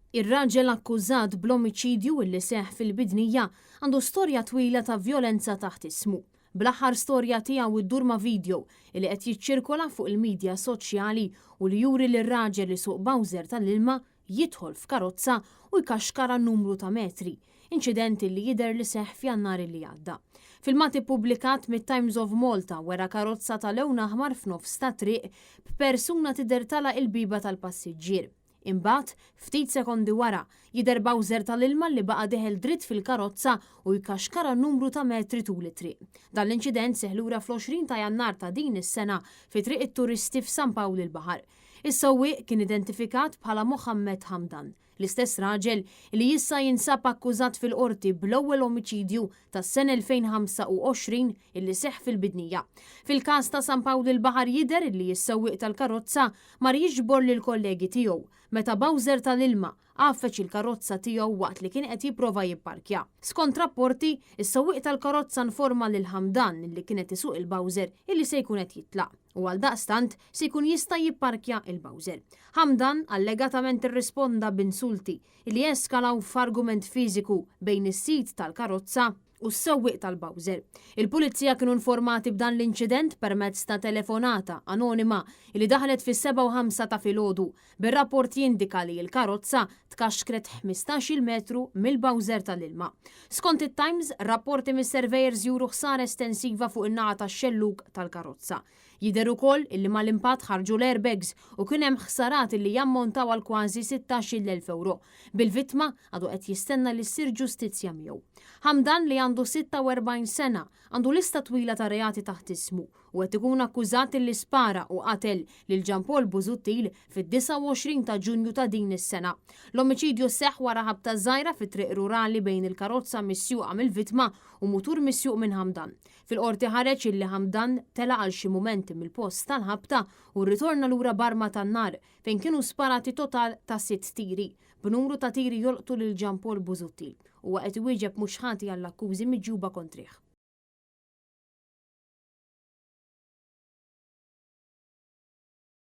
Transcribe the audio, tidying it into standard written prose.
Ir-raġel akkużat bl-omiċidju illi seħħ fil-Bidnija għandu storja twila ta' vjolenza taħt ismu. Bl-aħħar storja tiegħu ddur ma' video illi qed jiċċirkola fuq il-midja soċjali u li juri lir-raġel isuq bowser tal-ilma jidħol f'karozza u jkaxkara numru ta' metri, inċident illi jidher li seħħ f'Jannar illi għadda. Filmat ippubblikat mit-Times of Malta wera karozza ta' lewn aħmar f'nofs ta' triq b'persuna tidher tagħlaq il-bieba tal-passiġġier. Imbagħad, ftit sekondi wara, jidher bowser tal-ilma li baqa' dieħel dritt fil-karozza u jkaxkara numru ta' metri tul it-triq. Dan l-inċident seħħ lura fl-20 ta' Jannar ta' din is-sena fi Triq it-Turisti f'San Pawl il-Baħar. Is-sewwieq kien identifikat bħala Mohammed Hamdan, l-istess raġel li issa jinsab akkużat fil-Qorti bl-ewwel omiċidju tas-sena 2025 illi seħħ fil-Bidnija. Fil-każ ta' San Pawl il-Baħar jidher illi s-sewwieq tal-karozza mar jiġbor lill-kollegi tiegħu meta bowser tal-ilma għaffeġ il-karozza tiegħu waqt li kien qed jipprova jipparkja. Skont rapporti, is-sewwieq tal-karozza nforma lil Hamdan li kien qed isuq il-bowser illi se jkun qed jitlaq u għaldaqstant se jkun jista' jipparkja il-bowser. Hamdan allegatament irrisponda b'insulti li eskalaw f'argument fiżiku bejn is-sid tal-karozza u s-sewwieq tal-bowser. Il-Pulizija kienu informati b'dan l-inċident permezz ta' telefonata anonima li daħlet fis-7 u ta' filgħodu, bir-rapport jindika li l-karozza tkaxkret 15-il metru mill-bowser tal-ilma. Skont it-Times, rapporti mis-surveyors juru ħsara estensiva fuq in-naħa tax-xellug tal-karozza. Jidher ukoll illi mal-impatt ħarġu l-airbags u kien hemm ħsarat illi jammontaw għal kważi 16,000 ewro. Bil-vittma għadu qed jistenna li ssir ġustizzja miegħu. Hamdan li għandu 46 sena għandu lista twila ta' reati taħt ismu u qed ikun akkużat illi spara u qatel lil Jean Paul Busuttil fid-29 ta' Ġunju ta' din is-sena. L-omiċidju seħħ wara ħabta żgħira fi triq rurali bejn il-karozza misjuqa mill-vittma u mutur misjuq minn Hamdan. Fil-Qorti ħareġ illi Hamdan telaq għal xi mumenti mill-post tal-ħabta u rritorna lura b'arma tan-nar fejn kienu sparati total ta' sitt tiri, b'numru ta' tiri jolqtu lil Jean Paul Busuttil. Huwa qed iwieġeb mhux ħati għall-akkużi miġjuba kontrih.